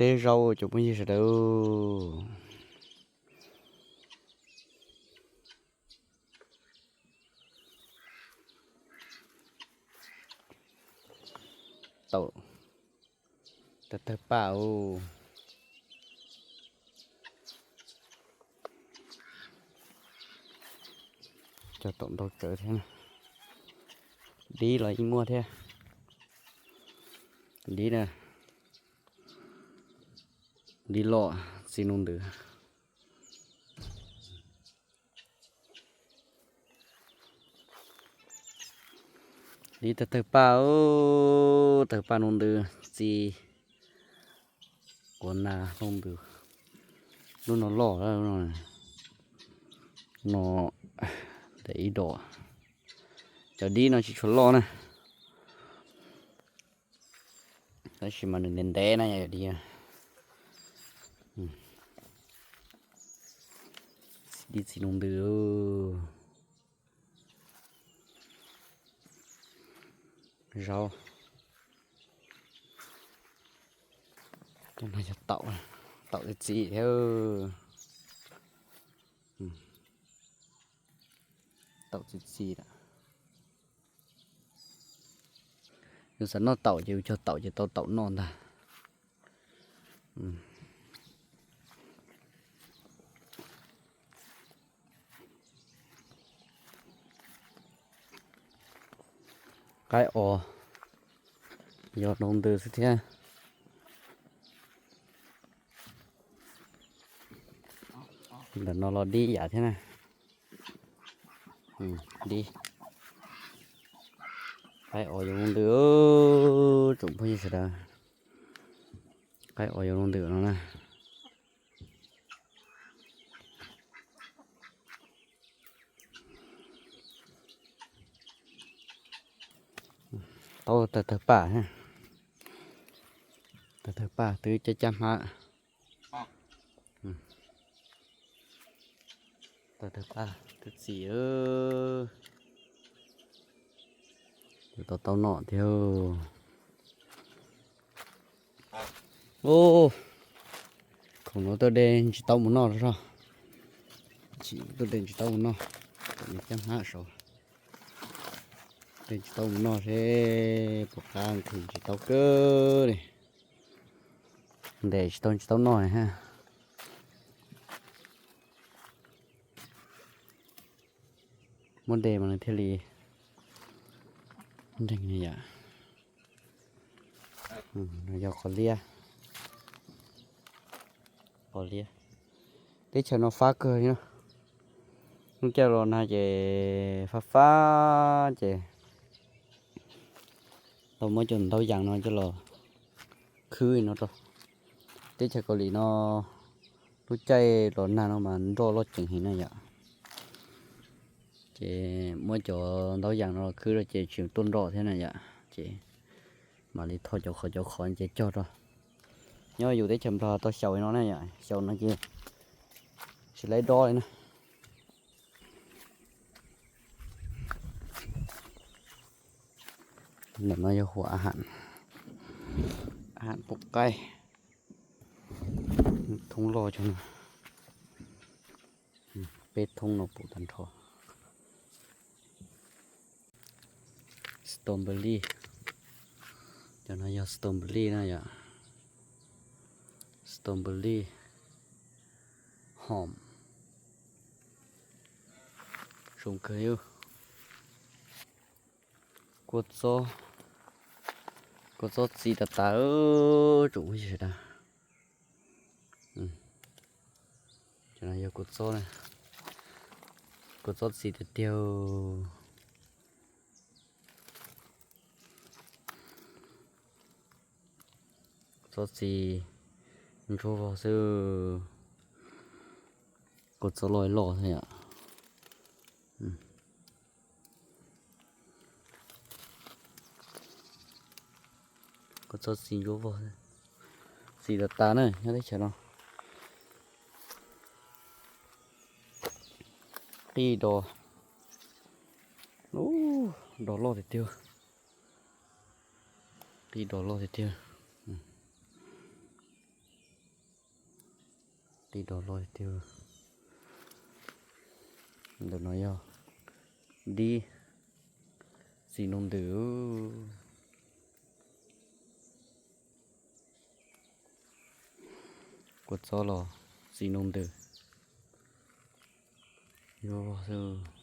Teb zaub tsoom phooj ywg sawv daws. Taum tawg tawg paj os. Cog taum ntau tsawv thiab. Dib los yeej muaj thiab. Dib na. Dib loj txi nus ntws. Dib tawg tawg paj, tawg paj nus ntws txi. Kuv nas hloov ntws. Lub no loj, no ntawm ib dos. Cov dib no tsis tshua loj na. Tab sis mas nws ntev ntev na yog dib. Dib txiv nus ntws. Zaub. Cov no yog taum, taum txiv txiv thiab. Taum txiv txiv lawm. Yus xav noj taum ces yus cog taum ces tau taum noj ntag. Qaib os, yog nus ntws xwb thiab. Ntawm no los dib yam thiab na. Dib. Qaib os yog nus ntws, tsoom phooj ywg sawv daws. Qaib os yog nus ntws no na. Tau tawg tawg paj, tawg tawg paj twb cab cab hmab. Tawg tawg paj twb txiv. Yuav tau tau noj thiab. Ub, khoom no tuaj de ntsis taub mus noj los. Tuaj de ntsis taub mus noj, cab hmab saud. De ntsis taub mus noj seb puas qab, nqhis ntsis taub kawg li. Ntes tsis tau ntsis taub noj ha. Muab de mas nws thiaj li nreeg yom. Yog qos liab, qos liab. Teb chaws no fab kawg li na. Lub caij los nag ces fab fab ces tau muab cov ntaub yas no coj los khwb no rau. Teb chaws Kaus Lim no lub caij los nag no mas nroj loj ceev heev na yom. Ces muab cov ntaub yas no los khwb rau ces tsis tuaj nroj thiab na yom. Ces mam li tho cov qhov cov qhov ces cog rau. Nyob yus teb chaws Nplog tau xyaum li no na yom, xyaum no ces tsis laib dob li na. Ntawm no yog huam a ham, a ham pub qaib. Thoob loj cov no, peb thoob no pum tag nrho. Strawberry, cov no yog strawberry na yom. Strawberry, hom, zoo kawg li. Kua txob, kua txob txiv tas tas, tsoom phooj ywg sawv daws. Cov no yog kua txob, kua txob txiv tiag tiag. Txob txiv ntsuab vog xwb, kua txob loj loj thiab yom. Kua txob txiv ntsuab vog, txiv tas tas na nyob teb chaws no. Qij dos, dos loj tiag tiag. Qij dos loj tiag tiag. Tib daus loj tiag. Ntawm no yog dib txiv nus ntws. Kua txob los txiv nus ntws. Yuav vog xwb.